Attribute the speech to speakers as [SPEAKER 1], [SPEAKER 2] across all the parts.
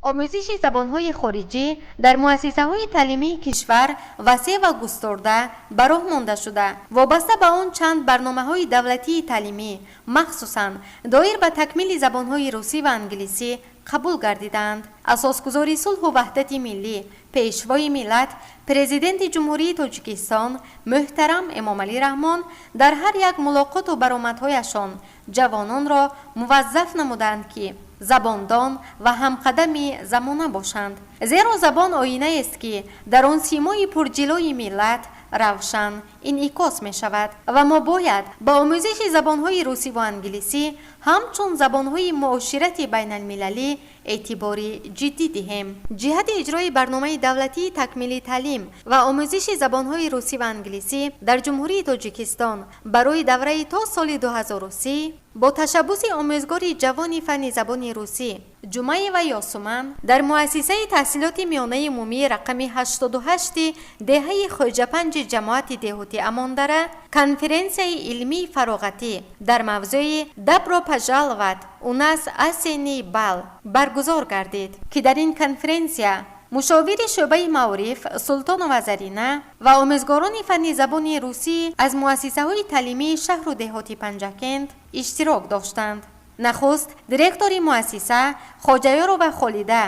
[SPEAKER 1] Омӯзиши забонҳои хориҷӣ дар муассисаҳои таълимии кишвар васеъ ва густурда ба роҳ монда шуда, вобаста ба он чанд барномаҳои давлатии таълимӣ, махсусан доир ба такмили забонҳои русӣ ва англисӣ қабул гардидаанд. Асосгузори сулҳу ваҳдати миллӣ, Пешвои миллат, Президенти Ҷумҳурии Тоҷикистон муҳтарам Эмомалӣ Раҳмон дар ҳар як мулоқоту баромадҳояшон ҷавононро муваззаф намуданд, ки забондон ва ҳамқадами замона бошанд, зеро забон оинаест, ки дар он симои пурҷилои миллат равшан инъикос мешавад ва мо бояд ба омӯзиши забонҳои русӣ ва англисӣ ҳамчун забонҳои муоширати байналмилалӣ эътибори ҷиддӣ диҳем. Ҷиҳати иҷрои барномаи давлатии такмили таълим ва омӯзиши забонҳои русӣ ва англисӣ дар Ҷумҳурии Тоҷикистон барои давраи то соли 2030 бо ташаббуси омӯзгори ҷавони фанни забони русӣ Ҷумаева Ёсуман дар муассисаи таҳсилоти миёнаи умумии рақами 88-и деҳаи Хоҷапанҷи ҷамоати деҳоти Амондара конференсияи илмии фароғатӣ дар мавзӯи «Добро пожаловать, у нас осенний бал» баргузор гардид, ки дар ин конференсия мушовири шӯъбаи маориф Султонова Зарина ва омӯзгорони фанни забони русӣ аз муассисаҳои таълимии шаҳру деҳоти Панҷакент иштирок доштанд. Нахуст директори муассиса Хоҷаёрова Холида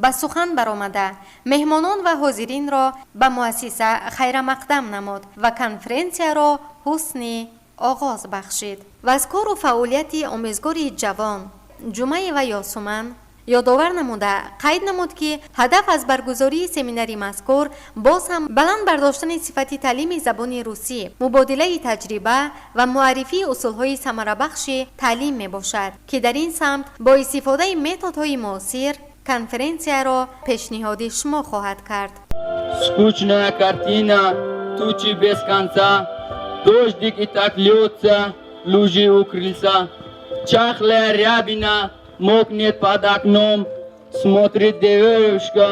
[SPEAKER 1] ба сухан баромада, меҳмонон ва ҳозиринро ба муассиса хайрамақдам намуд ва конференсияро ҳусни оғоз бахшид ва аз кору фаъолияти омӯзгори ҷавон Ҷумаева Ёсуман ёдовар намуда, қайд намуд, ки ҳадаф аз баргузории семинари мазкур боз ҳам баланд бардоштани сифати таълими забони русӣ, мубодилаи таҷриба ва муаррифии усулҳои самарабахши таълим мебошад, ки дар ин самт бо истифодаи методҳои муосир конференсияро пешниҳоди шумо хоҳад кард.
[SPEAKER 2] Скучная картина, тучи без конца, дождик и так льется, лужи у крыльца. Чахлая рябина мокнет под окном, смотрит девушка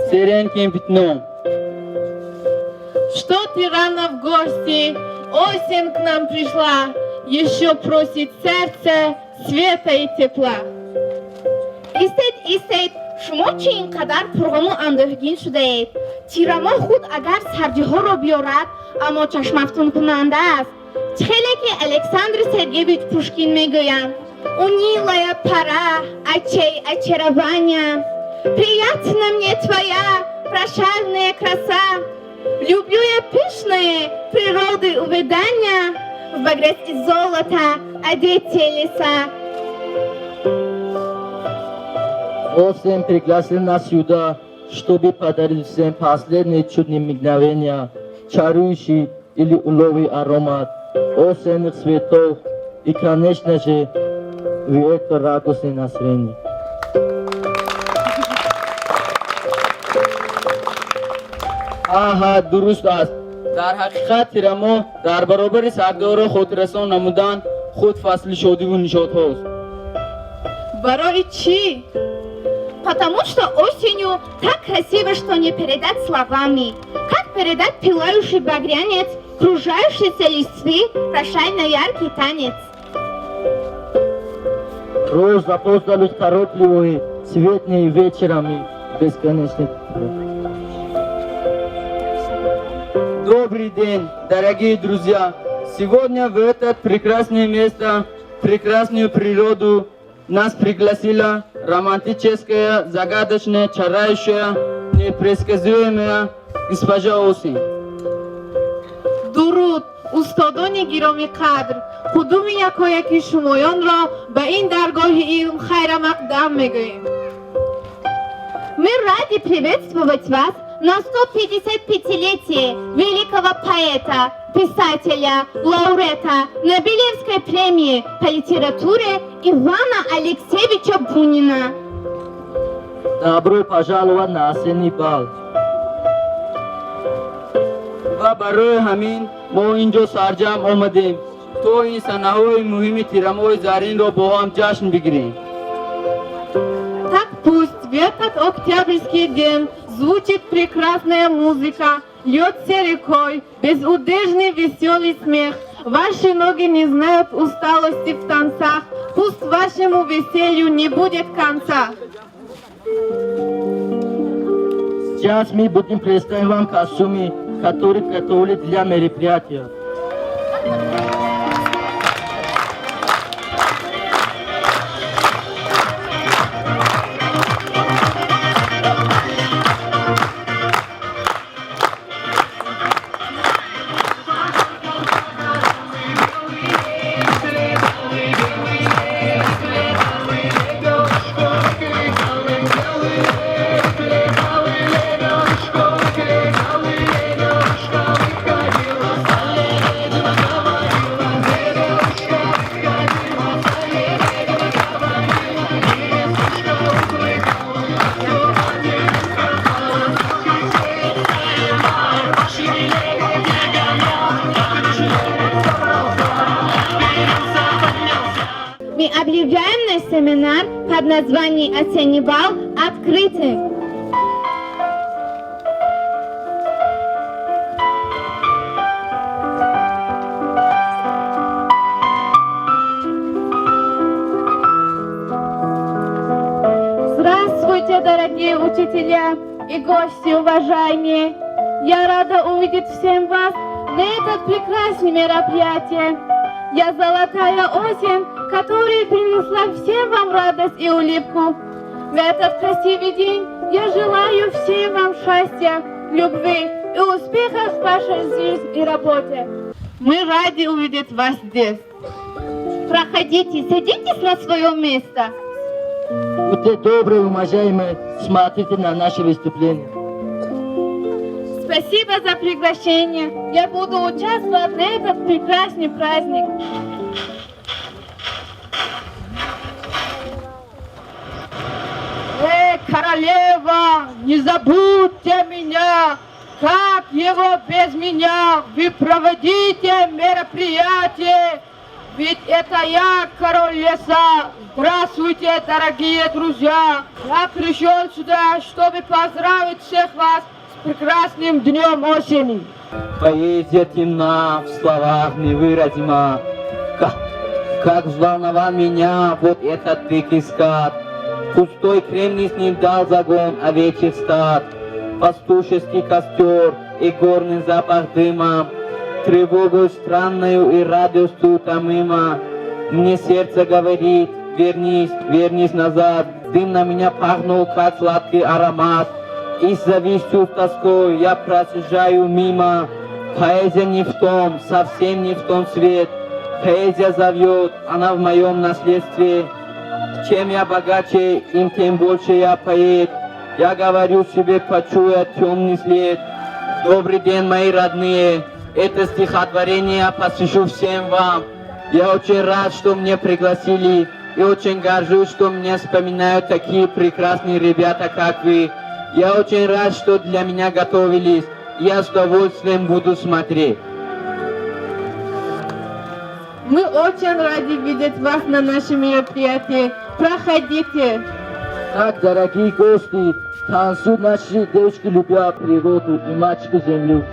[SPEAKER 2] сереньким пятном.
[SPEAKER 3] Что ты рано в гости, осень к нам пришла, еще просит сердце света и тепла.
[SPEAKER 4] Истед, истед, шумо чӣ ин қадар пурғаму андӯҳгин шудаед? Тирамоҳ худ агар сардиҳоро биёрад, аммо чашмафтункунанда аст. Хеле ки Александр Сергеевич Пушкин мегӯянд: «Унылая пора, очей очарования, приятна мне твоя прощальная краса. Люблю я пышные природы увядания, в багрец и золото одетые леса».
[SPEAKER 2] Осень пригласил нас сюда, чтобы подарить всем последние чудные мгновения, чарующий лиловый аромат осенних цветов и, конечно же, в это радостное настроение. Аҳа, дуруст аст. Дар ҳақиқат тирамоҳ дар баробари сардиҳоро хотиррасон намудан худ фасли шодиву нишотҳост.
[SPEAKER 3] Барои чӣ?
[SPEAKER 4] Потому что осенью так красиво, что не передать словами. Как передать пылающий багрянец, кружащийся листвы, прощально яркий танец?
[SPEAKER 2] Роз запоздалых торопливые, цветные вечерами бесконечный. Добрый день, дорогие друзья! Сегодня в это прекрасное место, прекрасную природу нас пригласила романтическая, загадочная, чарающая, непредсказуемая госпожа Осень.
[SPEAKER 3] Дуруд, устодони гиромиқадр, қудуми якояки шумоёнро ба ин даргоҳи илм хайрамақдам мегӯем.
[SPEAKER 4] Мы рады приветствовать вас на 155-летие великого поэта, писателя, лауреата Нобелевской премии по литературе Ивана Алексеевича Бунина.
[SPEAKER 2] Добро пожаловать на осенний бал! Ва барои ҳамин мо инҷо сарҷамъ омадем, то ин санаҳои муҳими тирамоҳи заринро бо ҳам ҷашн бигирем.
[SPEAKER 3] Так пусть в этот октябрьский день звучит прекрасная музыка, льется рекой безудержный веселый смех. Ваши ноги не знают усталости в танцах, пусть вашему веселью не будет конца.
[SPEAKER 2] Сейчас мы будем представить вам костюмы, которые готовили для мероприятия.
[SPEAKER 4] Мы объявляем наш семинар под названием «Осенний бал» открытым.
[SPEAKER 3] Здравствуйте, дорогие учителя и гости уважаемые! Я рада увидеть всем вас на этот прекрасный мероприятие. Я золотая осень, которая принесла всем вам радость и улыбку. В этот красивый день я желаю всем вам счастья, любви и успехов в вашей жизни и работе. Мы рады увидеть вас здесь.
[SPEAKER 4] Проходите, садитесь на свое место.
[SPEAKER 2] Будьте добры, уважаемые, смотрите на наше выступление.
[SPEAKER 3] Спасибо за приглашение. Я буду участвовать на этот прекрасный праздник.
[SPEAKER 5] Эй, королева, не забудьте меня! Как его без меня? Вы проводите мероприятие! Ведь это я, король леса! Здравствуйте, дорогие друзья! Я пришел сюда, чтобы поздравить всех вас с прекрасным днем осени!
[SPEAKER 2] Поэзия темна, в словах невыразима. Как взволновал меня вот этот дикий скат. Пустой кремний с ним дал загон овечий стад. Пастушеский костер и горный запах дыма, тревогу странную и радостью томима. Мне сердце говорит: вернись, вернись назад. Дым на меня пахнул, как сладкий аромат. И с завистью, с тоской я проезжаю мимо. Поэзия не в том, совсем не в том свет. Поэзия зовет, она в моем наследстве. Чем я богаче, им тем больше я поэт. Я говорю себе, почуя темный след. Добрый день, мои родные. Это стихотворение я посвящу всем вам. Я очень рад, что меня пригласили. И очень горжусь, что меня вспоминают такие прекрасные ребята, как вы. Я очень рад, что для меня готовились. Я с удовольствием буду смотреть.
[SPEAKER 3] Мы очень рады видеть вас на нашем мероприятии. Проходите.
[SPEAKER 2] Так, дорогие гости, танцуют наши девушки, любя природу и мальчику землю.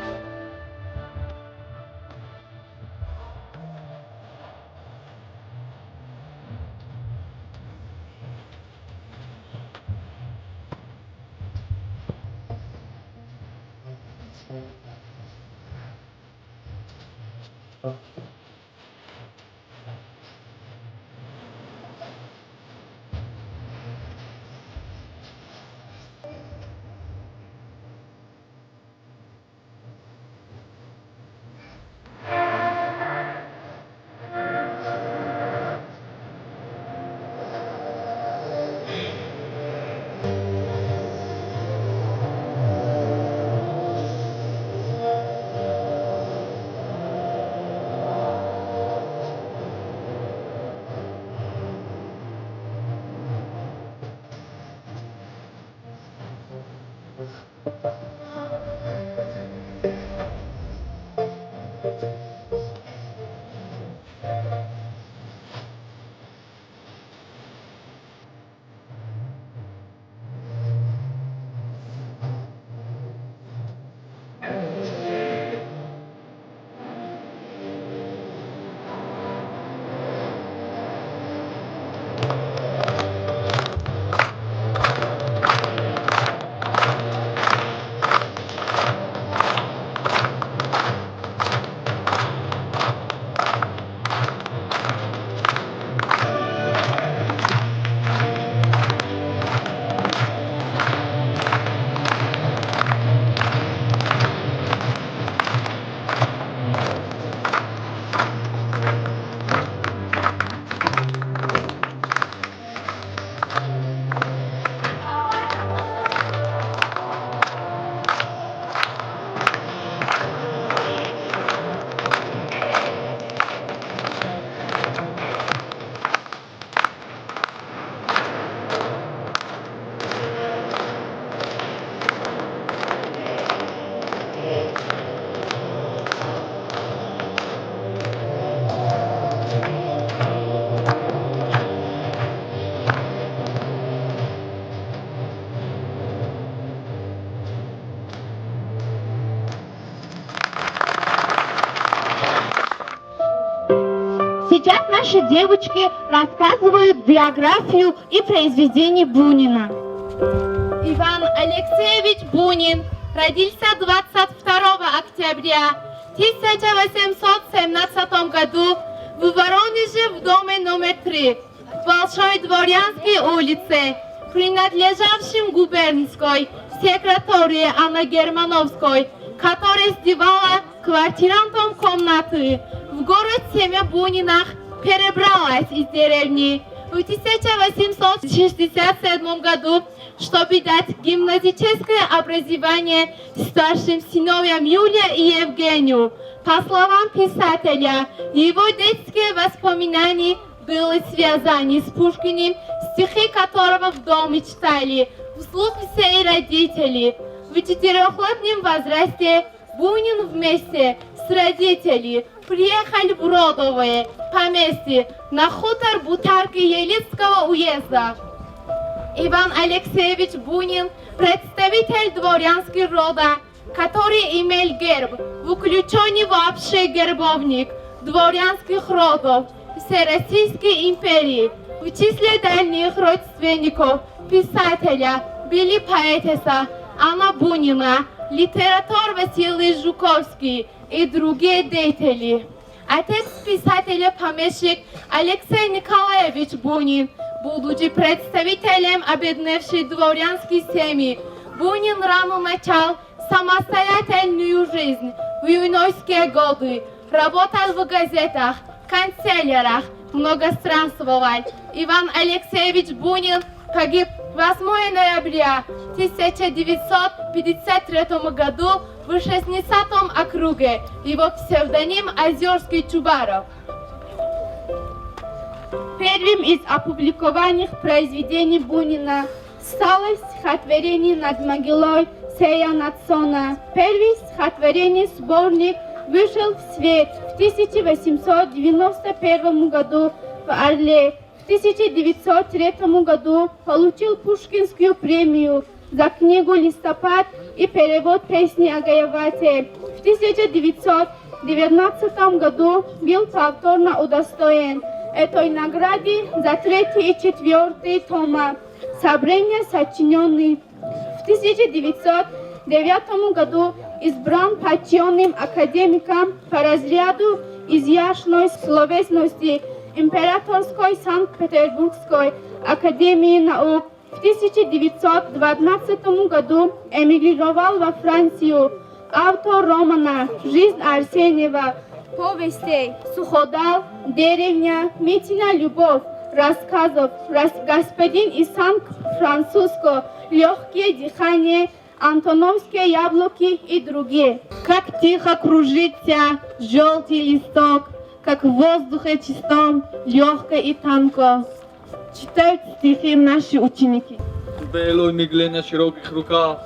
[SPEAKER 4] Сейчас наши девочки рассказывают биографию и произведения Бунина.
[SPEAKER 3] Иван Алексеевич Бунин родился 22 октября 1817 году в Воронеже в доме номер 3 в Большой Дворянской улице, принадлежавшем губернской секретаре Анны Германовской, которая сдавала квартирантам комнаты. В город семья Буниных перебралась из деревни в 1867 году, чтобы дать гимназическое образование старшим сыновьям Юлия и Евгению. По словам писателя, его детские воспоминания были связаны с Пушкиным, стихи которого в доме читали вслух все родители. В 4-летнем возрасте Бунин вместе с родителями приехали в родовое поместье на хутор Бутарки Елицкого уезда. Иван Алексеевич Бунин – представитель дворянского рода, который имел герб, включенный в общий гербовник дворянских родов Всероссийской империи. В числе дальних родственников писателя были поэтесса Анна Бунина, литератор Василий Жуковский и другие деятели. Отец писателя, помещик Алексей Николаевич Бунин, будучи представителем обедневшей дворянской семьи, Бунин рано начал самостоятельную жизнь в юношеские годы, работал в газетах, канцеляриях, много странствовал. Иван Алексеевич Бунин погиб 8 ноября 1953 году в 16 округе. Его псевдоним Озерский Чубаров.
[SPEAKER 4] Первым из опубликованных произведений Бунина стало стихотворение «Над могилой Сея Надсона». Первый стихотворение сборник вышел в свет в 1891 году в Орле. В 1903 году получил Пушкинскую премию за книгу «Листопад» и перевод песни о Гайавате. В 1919 году был повторно удостоен этой награды за третий и четвертый тома собрания сочинений. В 1909 году избран почетным академиком по разряду изящной словесности Императорской Санкт-Петербургской академии наук. В 1912 году эмигрировал во Францию. Автор романа «Жизнь Арсеньева», повестей «Суходол», «Деревня», «Митина любовь», рассказов «Господин из Сан-Франциско», «Легкие дыхания», «Антоновские яблоки» и другие.
[SPEAKER 3] Как тихо кружится желтый листок, как в воздухе чистом, легко и тонко. Читают стихи наши ученики.
[SPEAKER 6] В белой мгле на широких руках,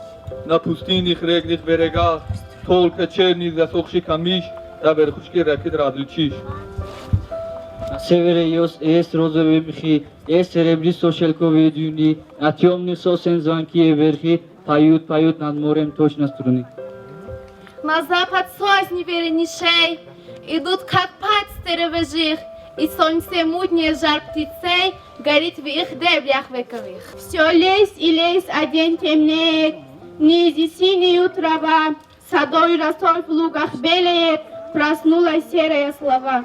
[SPEAKER 6] на пустынных речных берегах, только черный засохший камыш, да верхушки ракет различишь.
[SPEAKER 2] На севере есть розовые мхи, есть серебристо-шелковые дюны, на темных сосен звонкие верхи поют, поют над морем точно струны.
[SPEAKER 3] На запад сосни веренишей идут, как пастыри вожих, и солнце мутнее жар птицей горит в их дебрях вековых.
[SPEAKER 4] Все лес и лес, а день темнеет, ниже синюю трава, седой росой в лугах белеет, проснулась серая слава.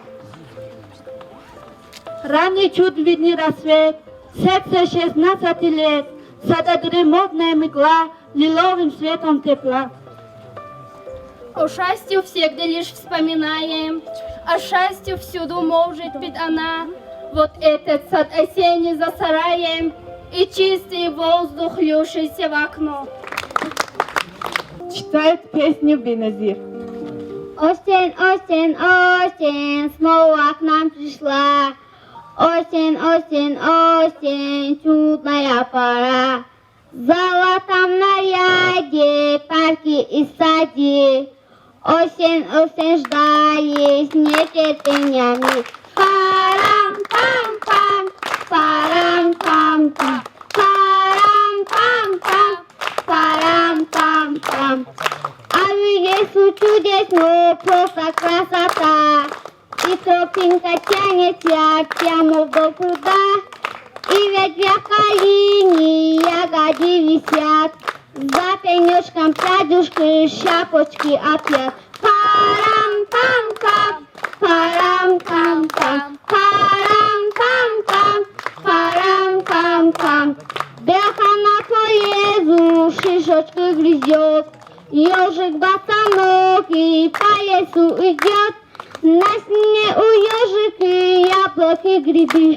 [SPEAKER 3] Ранний чуть видный рассвет, сердце 16 лет, сада дремотная мгла лиловым светом тепла.
[SPEAKER 7] О счастью всегда лишь вспоминаем, о счастью всюду может быть она. Вот этот сад осенний за сараем и чистый воздух, льющийся в окно.
[SPEAKER 3] Читает песню Беназир.
[SPEAKER 7] Осень, осень, осень, снова к нам пришла. Осень, осень, осень, чудная пора. В золотом наряде парки и сады. Осень, осень ждали с нетерпением. Парам-пам-пам, парам-пам-пам, парам-пам-пам, парам-пам-пам. А в лесу чудесно, просто красота. И
[SPEAKER 8] Тропинка тянется прямо вдоль пруда, и в ветвях калини ягоды висят. За пенечком прядушки, шапочки опять. Парам-пам-пам, парам-пам-пам, парам-пам-пам, парам-пам-пам. Белка на полезу шишочку грызет, ежик босоногий по лесу идет. На сне у ежика яблоки грибы.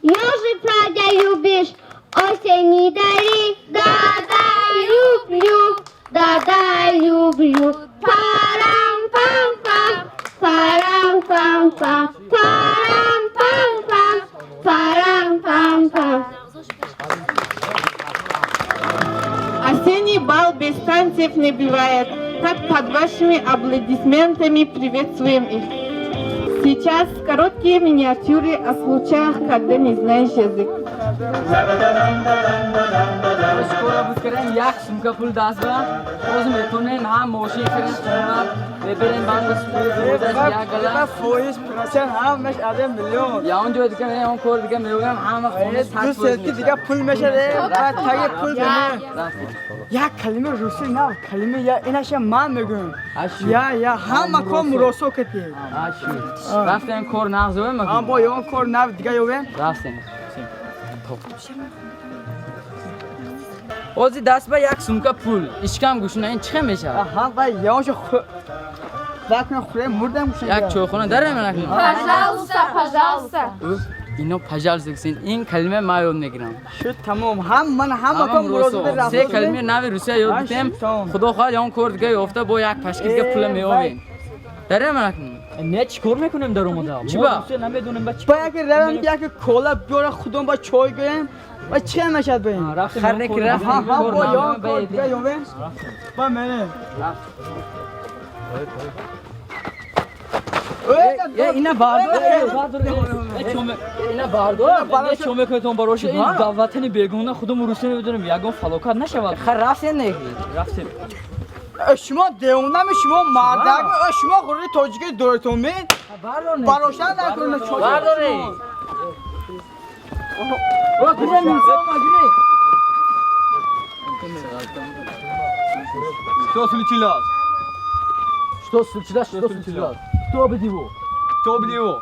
[SPEAKER 8] Ежик, правда, любишь осени дари. Да-да, люблю, да-да, люблю. Парам-пам-пам, парам-пам-пам, парам-пам-пам, парам-пам-пам.
[SPEAKER 3] Осенний бал без танцев не бывает. Так под вашими аплодисментами приветствуем их. Сейчас короткие миниатюры о случаях, когда не знаешь язык.
[SPEAKER 9] Скоро буд кардем як сумка пул даст ба боз метонем ҳам мошин харем, хона мебарем, банк як гала
[SPEAKER 10] фоиз процент ҳамаш адам миллион.
[SPEAKER 9] Я он ҷой дига мерем, он кор дига меоям, ҳама хона.
[SPEAKER 10] Ду селки дига пул мешавад, таги пул. Як калима руси нав калима я инаша ман мегӯям, я ҳама кор муросо кати.
[SPEAKER 9] Рафтем, кор нағз ёвем.
[SPEAKER 10] Бо ё кор нав дига ёвем.
[SPEAKER 9] Рафтем. Ози даст ба як сумка пул, ишкам гӯшна, ин чӣ мешавад? Як чойхона дарем.
[SPEAKER 7] Пожалуйста, пожалуйста.
[SPEAKER 9] Ино пожалуйста гӯсин, ин калима ман ёд мегирам.
[SPEAKER 10] Шуд, тамом, ҳам ман ҳама кор.
[SPEAKER 9] Се калимаи нави русия ёд гирифтем. Худо хоҳад, он кор дига ёфта, бо як пашки дига пула меёвем. Дарем накунем.
[SPEAKER 11] Не, чӣ кор мекунем дар омода?
[SPEAKER 9] Чӣ ба?
[SPEAKER 11] Намедонем ба чӣ.
[SPEAKER 10] Ба яке равем, яке кола биёра, худон ба чой гӯем ва чӣ мешад ба ин?
[SPEAKER 9] Харе ки рафтем.
[SPEAKER 10] Бо ё кор дига ёвем. Ба мене.
[SPEAKER 9] Ина бардор, ина бардор.
[SPEAKER 11] Чо мекунетон бароши? Ин давлатани бегона, худому русия намедонем, ягон фалокат нашавад.
[SPEAKER 9] Хар рафтем, не?
[SPEAKER 11] Рафтем.
[SPEAKER 10] Шумо девонами, шумо мардак, шумо ғурури тоҷики доритон ми? Барошан накунед.
[SPEAKER 9] Бардоре. О, куҷа милиса омад, гире.
[SPEAKER 6] Что случилось?
[SPEAKER 11] Что случилось? Что случилось? Кто убил его?
[SPEAKER 6] Кто убил его?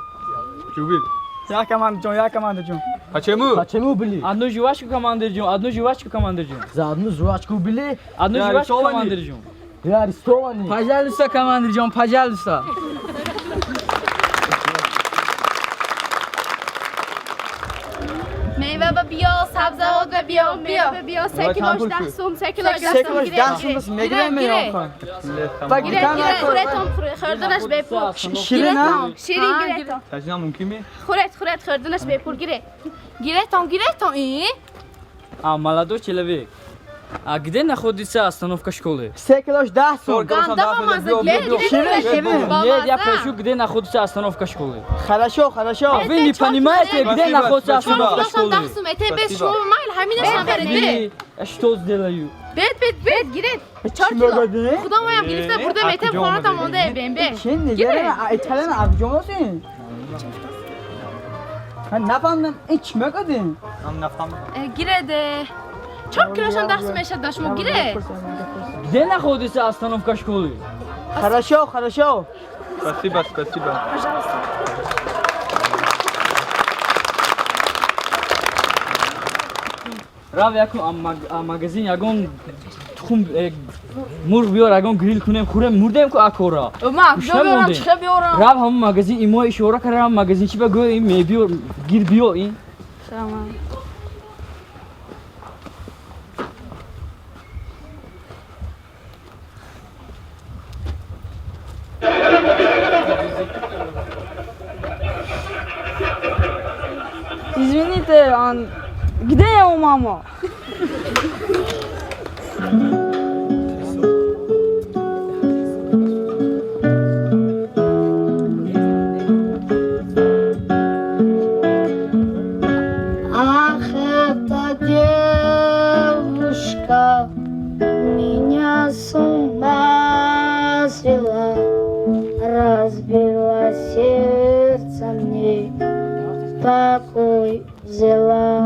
[SPEAKER 6] Убил.
[SPEAKER 10] Я команда ҷон, я команда ҷон.
[SPEAKER 6] Почему?
[SPEAKER 11] Почему убили? Одну жвачку, командир ҷон, одну жвачку, командир ҷон.
[SPEAKER 12] За одну жвачку убили?
[SPEAKER 11] Одну жвачку, командир ҷон.
[SPEAKER 12] Вы арестованы.
[SPEAKER 9] Пожалуйста, командир ҷон, пожалуйста.
[SPEAKER 7] Мева ба биё, сабзавот ба биё, биё, биё, 3 килош 10 сум, 3 килош 10 сум.
[SPEAKER 10] 10 сум мегирем, меём.
[SPEAKER 7] Хӯретон, хӯрданаш бепул.
[SPEAKER 10] Ширин?
[SPEAKER 7] Ширин, гиретон.
[SPEAKER 6] Таҷина мумкин ми?
[SPEAKER 7] Хӯред, хӯред, хӯрданаш бепул, гире. Гиретон, гиретон, и?
[SPEAKER 11] А, молодой человек, а где находится остановка школы?
[SPEAKER 10] 3 килош 10 сум.
[SPEAKER 11] Нет, я прошу, где находится остановка школы?
[SPEAKER 10] Хорошо, хорошо.
[SPEAKER 11] А вы не понимаете, где находится остановка школы? Что сделаю?
[SPEAKER 7] Бед, бед, бед, гиред. 4 кило. Худомоям гирифта бурда метем, хонатам монда бем бе.
[SPEAKER 10] Чи нигера, италиан абҷомосин? Ман нафаҳмидам, ин чӣ мегӯдин?
[SPEAKER 6] Нафаҳмидам.
[SPEAKER 7] Гиреде. 4 килошам 10 сум мешад ба шумо, гире.
[SPEAKER 11] Где находится остановка школы?
[SPEAKER 10] Хорошо, хорошо.
[SPEAKER 6] Спасибо, спасибо.
[SPEAKER 7] Пожалуйста.
[SPEAKER 11] Рав яку магазин, ягон тухм, мурғ биёр, ягон грил кунем, хӯрем, мурдем ку акора.
[SPEAKER 5] Ма куҷо биёрам, чӣ биёрам?
[SPEAKER 11] Рав ҳамон магазин, имо ишора кара, рав магазин чи ба гӯ, ин мебиёр, гир биё ин.
[SPEAKER 5] Шамам. Извините, а где его мама?
[SPEAKER 8] Ах, эта девушка меня с ума свела, разбила сердце. Взяла.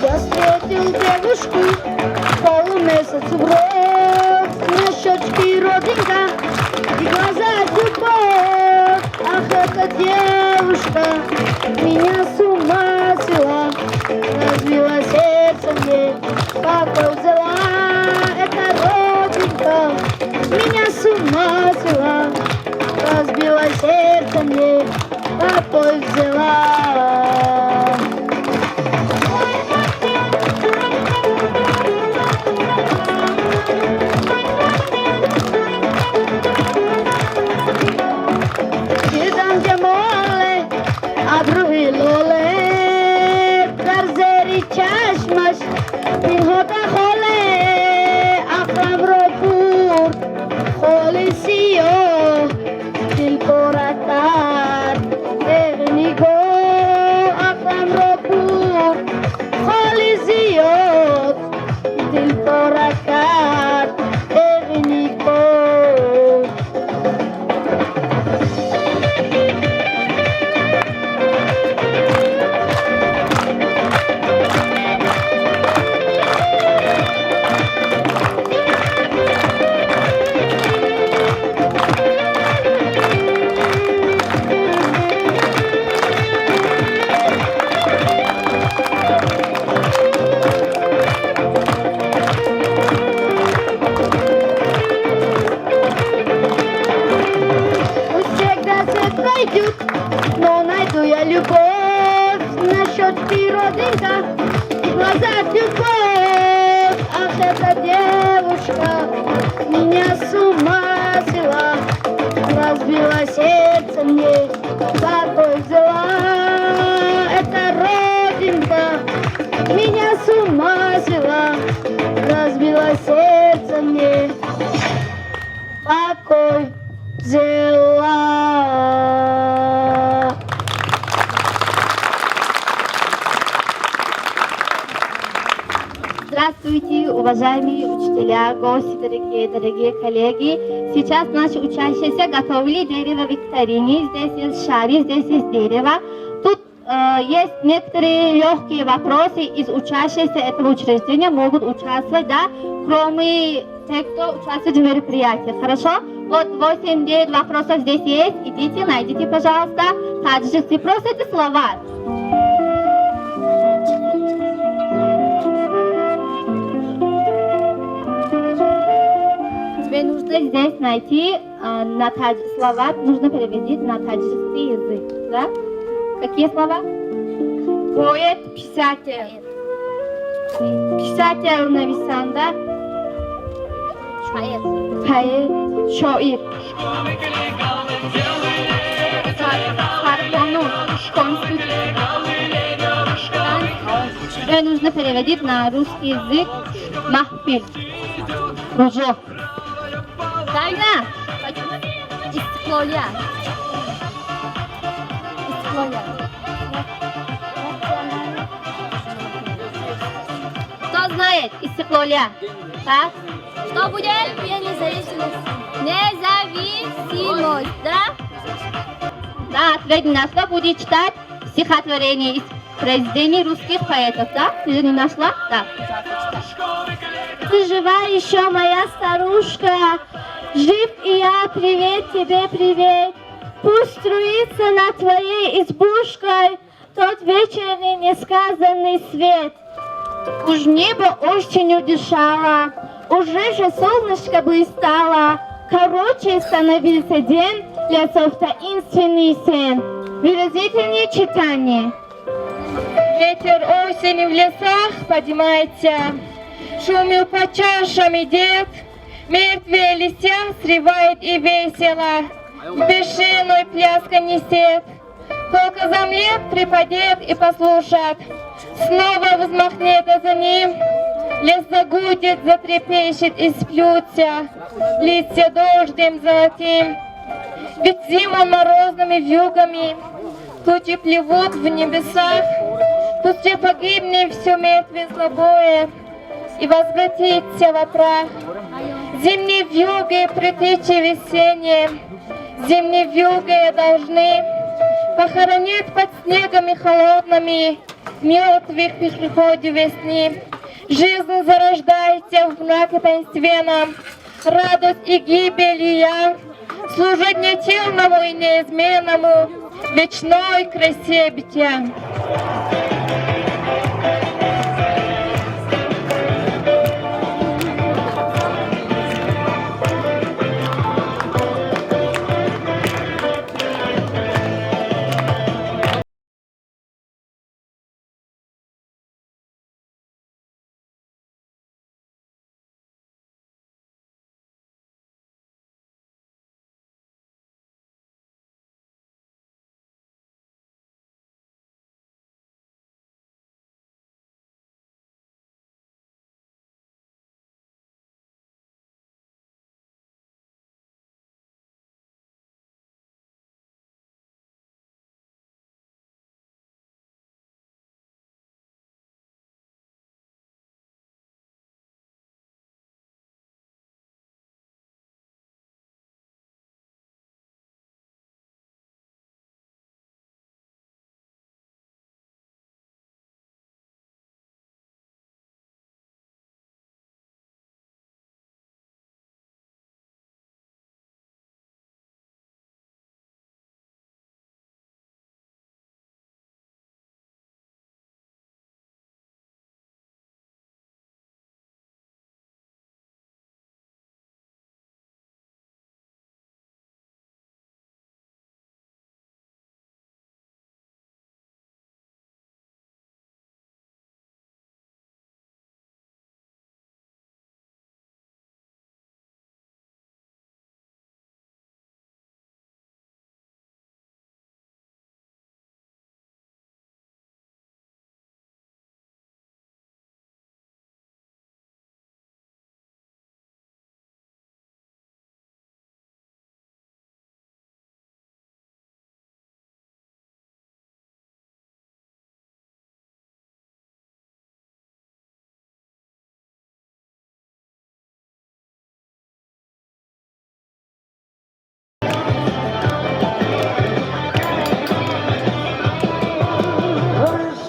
[SPEAKER 8] Я встретил девушку, полумесяц бровь, на щечке родинка и глаза любовь. Ах, эта девушка меня с ума свела, разбила сердце мне, покой взяла. Эта родинка меня с ума свела, разбила сердце мне, покой взяла. Дидам ҷамоле, абрӯи лоле, дар зери чашмаш пинҳода холе. Ақламро бурд холи сиёҳ, дил пора кард теғи нигоҳ. Ақламро бурд холи зиёд, дил пора кард теғи нигоҳ. Пусть всегда свет пройдет, но найду я любовь. На щечке родинка и глазах любовь. Ах, эта девушка меня с ума свела, разбила сердце мне, покой взяла. Эта родинка меня с ума свела, разбила сердце мне, покой взяла.
[SPEAKER 4] Здравствуйте, уважаемые учителя, гости, дорогие, дорогие коллеги. Сейчас наши учащиеся готовили дерево викторине. Здесь есть шары, здесь есть дерево. Тут есть некоторые легкие вопросы из учащихся этого учреждения могут участвовать, да, кроме тех, кто участвует в мероприятии. Хорошо? Вот 8-9 вопросов здесь есть. Идите, найдите, пожалуйста. Таджикские просто это слова. Тебе нужно здесь найти слова, нужно перевести на таджикский язык, да? Какие слова?
[SPEAKER 7] Поэт, писатель. Писатель нависанда.
[SPEAKER 4] Поэт.
[SPEAKER 7] Поэт, шоир. Сарбону, конституция.
[SPEAKER 4] Тебе нужно переводить на русский язык махфиль. Кружок. Правильно? Истиклолия. Истиклолия. Кто знает истиклолия? Так? Что будет? Независимость. Независимость, да? Да, ответ не нашла. Будет читать стихотворение из произведений русских поэтов, да? Ты же не нашла? Да, пожалуйста, читай.
[SPEAKER 8] Ты жива еще, моя старушка? Жив и я, привет тебе, привет. Пусть струится над твоей избушкой тот вечерний несказанный свет. Уж небо осенью дышало, уже же солнышко блистало. Короче становился день, лесов таинственный сен.
[SPEAKER 3] Выразительное читание. Ветер осени в лесах поднимается, шумел по чашам идет, мертвые листья срывает и весело, в бешеную пляска несет. Только замлет, припадет и послушает, снова взмахнет, а за ним Лес загудит, затрепещет и сплются листья дождем золотим. Ведь зиму морозными вьюгами тучи плывут в небесах. Пусть же погибнет все мертвое злобое и возвратится во прах. Зимние вьюги, притечи весенние, зимние вьюги должны похоронить под снегами холодными мертвых при приходе весны. Жизнь зарождается в мраке таинственном, радость и гибель и я, служить нетелному и неизменному, вечной красе бития.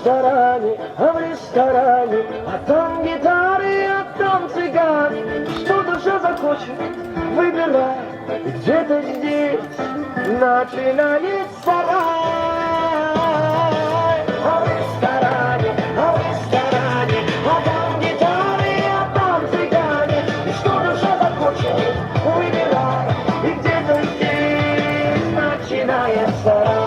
[SPEAKER 13] А в ресторане, а там гитары, а там цыгане. Что душа захочет, выбирай. И где-то здесь начинается рай. А в ресторане, а в ресторане, а там гитары, а там цыгане. Что душа захочет, выбирай. И где-то здесь начинается рай.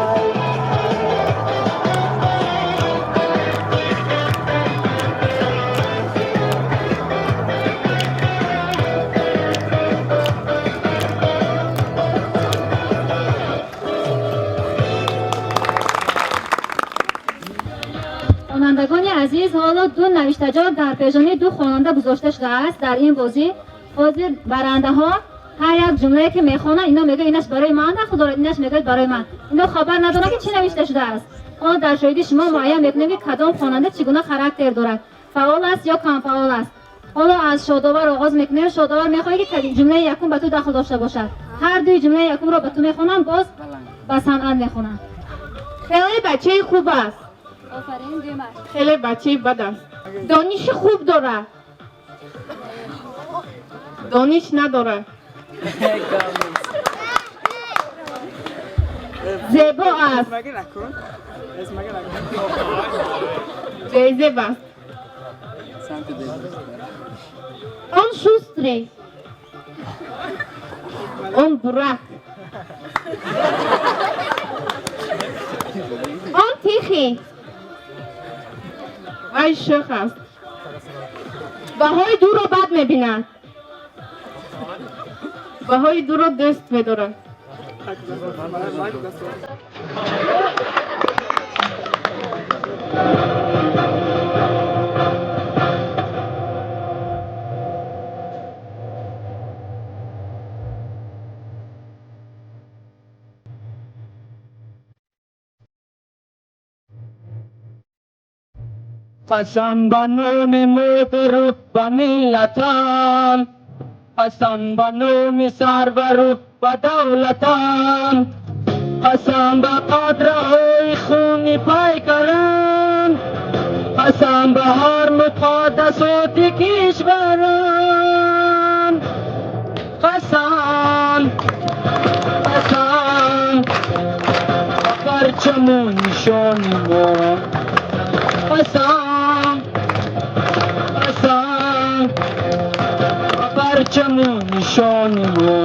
[SPEAKER 14] Хонандагони азиз, ҳоло ду навиштаҷот дар пешонии ду хонанда гузошта шудааст. Дар ин бозӣ ҳозир барандаҳо ҳар як ҷумлае ки мехонанд, ино мегӯяд инаш барои ман дахл дорад, инаш мегӯяд барои ман. Ино хабар надоранд ки чӣ навишта шудааст. Ҳоло дар шоҳидии шумо муайян мекунем ки кадом хонанда чӣ гуна характер дорад, фаъол аст ё камфаъол аст. Ҳоло аз Шодовар оғоз мекунем. Шодовар, мехоҳӣ ки ҷумлаи якум ба ту дахл дошта бошад? Ҳар дуи ҷумлаи якумро ба ту мехонам, боз ба санъат мехонам.
[SPEAKER 3] Хеле бачаи хуб аст.
[SPEAKER 7] Офарин, Димаш.
[SPEAKER 3] Хеле бачаи бад аст. Дониши хуб дорад. Дониш надорад. Зебо аст. Безеб аст. Он шустрый. Он дурак. Он тихий. Вай шӯх аст. Баҳои дуро бад мебинад. Баҳои дуро дӯст медорад.
[SPEAKER 2] Қасам ба номи модару ба миллатам, қасам ба номи сарвару ба давлатам, қасам ба қатраҳои хуни пайкарам, қасам ба ҳар муқаддасоти кишварам. Қасам, қасам ба парчаму нишони мо, қасам, қасам ба парчаму нишони мо.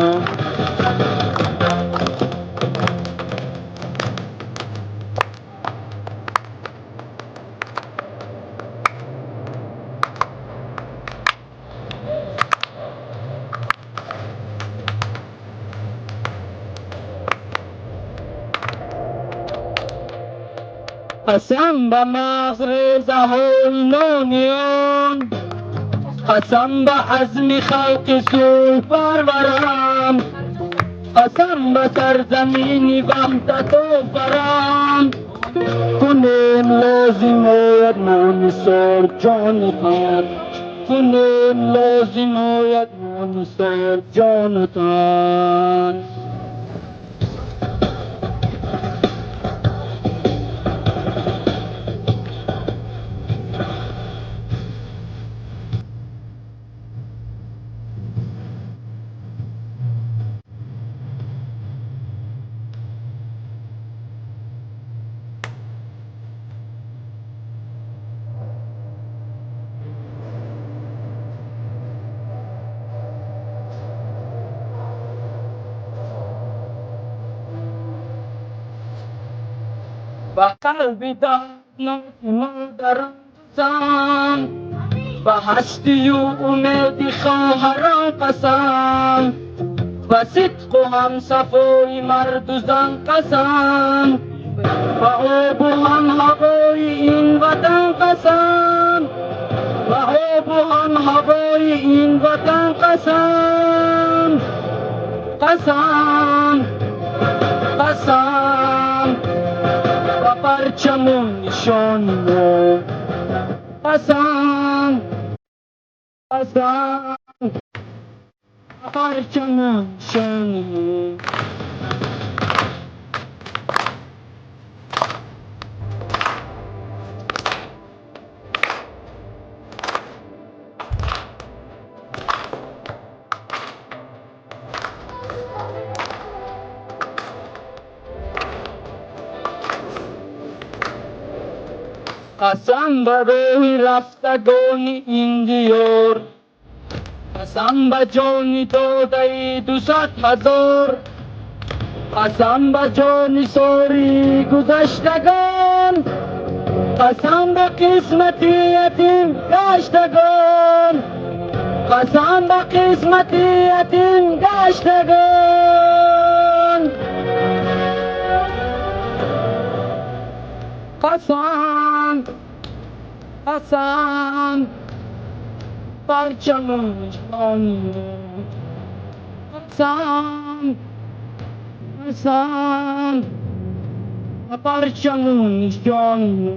[SPEAKER 2] Қасам ба мағз резаҳои нониён, қасам ба азми халқи сулҳпарварам, қасам ба сарзамини ваҳдатофарам. Кунем лозим ояд мо нисор ҷону тан, кунем лозим ояд мо нисор ҷону тан. Ба қалби дардноки модарам қасам, ба ҳастию умеди хоҳарам қасам, ба сидқу ҳамсафои марду зан қасам, ба обу ҳамҳавои ин ватан қасам, ба обу ҳамҳавои ин ватан қасам. Қасам, қасам ба парчаму нишони мо, қасам, қасам ба парчаму нишони мо. Қасам ба рӯҳи рафтагони ин диёр, қасам ба ҷони додаи 200 000, қасам ба ҷони сори гузаштагон, қасам ба қисмати ятим гаштагон, қасам ба қисмати ятим гаштагон. Қасам, қасам парчаму нишони мо, қасам, қасам ба парчаму нишони мо.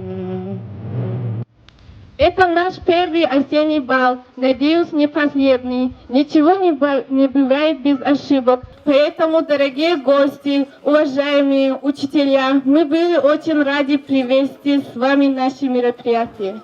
[SPEAKER 3] Это наш первый осенний бал, надеюсь, не последний. Ничего не бывает без ошибок. Поэтому, дорогие гости, уважаемые учителя, мы были очень рады провести с вами наше мероприятие.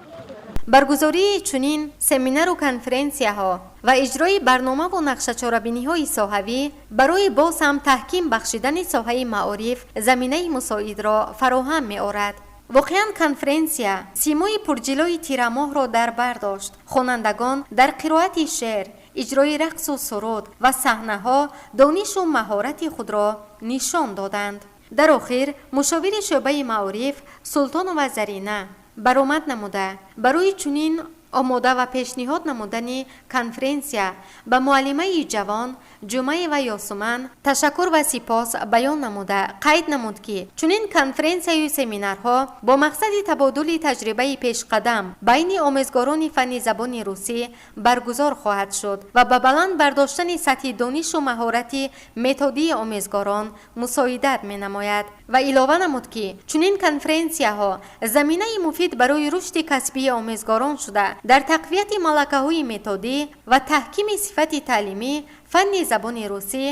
[SPEAKER 1] Баргузории чунин семинару конференсияҳо ва иҷрои барномаву нақшачорабиниҳои соҳавӣ барои боз ҳам таҳким бахшидани соҳаи маориф заминаи мусоидро фароҳам меорад. Воқеан, конференсия симои пурҷилои тирамоҳро дар бар дошт. Хонандагон дар қироати шеър, иҷрои рақсу суруд ва саҳнаҳо донишу маҳорати худро нишон доданд. Дар охир мушовири шӯъбаи маориф Султонова Зарина баромад намуда, барои чунин омода ва пешниҳод намудани конференсия ба муаллимаи ҷавон Ҷумаева Ёсуман ташаккур ва сипос баён намуда, қайд намуд, ки чунин конференсияю семинарҳо бо мақсади табодули таҷрибаи пешқадам байни омӯзгорони фанни забони русӣ баргузор хоҳад шуд ва ба баланд бардоштани сатҳи донишу маҳорати методии омӯзгорон мусоидат менамояд ва илова намуд, ки чунин конференсияҳо заминаи муфид барои рушди касбии омӯзгорон шуда, дар тақвияти малакаҳои методӣ ва таҳкими сифати таълимӣ фанни забони русӣ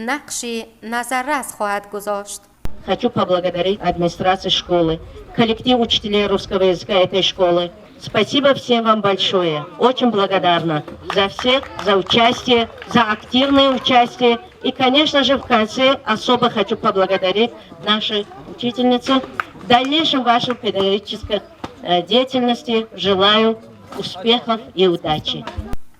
[SPEAKER 1] нақши назаррас хоҳад гузошт.
[SPEAKER 15] Хочу поблагодарить администрацию школы, коллектив учителей русского языка этой школы. Спасибо всем вам большое. Очень благодарна за всех, за участие, за активное участие. И, конечно же, в конце особо хочу поблагодарить нашу учительницу. В дальнейшем вашей педагогической деятельности желаю успехов и удачи.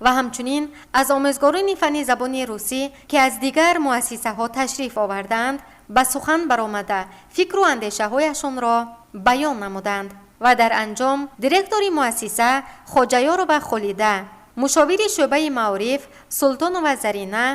[SPEAKER 1] Ва ҳамчунин аз омӯзгорони фанни забони русӣ, ки аз дигар муассисаҳо ташриф овардаанд, ба сухан баромада, фикру андешаҳояшонро баён намуданд ва дар анҷом директори муассиса Хоҷаёрова Холида, мушовири шӯъбаи маориф Султонова Зарина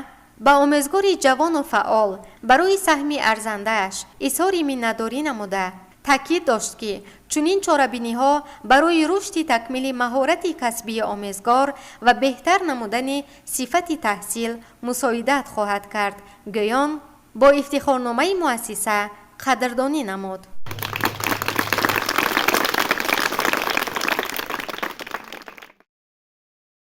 [SPEAKER 1] ба омӯзгори ҷавону фаъол барои саҳми арзандааш изҳори миннатдорӣ намуда, таъкид дошт, ки чунин чорабиниҳо барои рушди такмили маҳорати касбии омӯзгор ва беҳтар намудани сифати таҳсил мусоидат хоҳад кард. Гӯён бо ифтихорномаи муассиса қадрдонӣ намуд.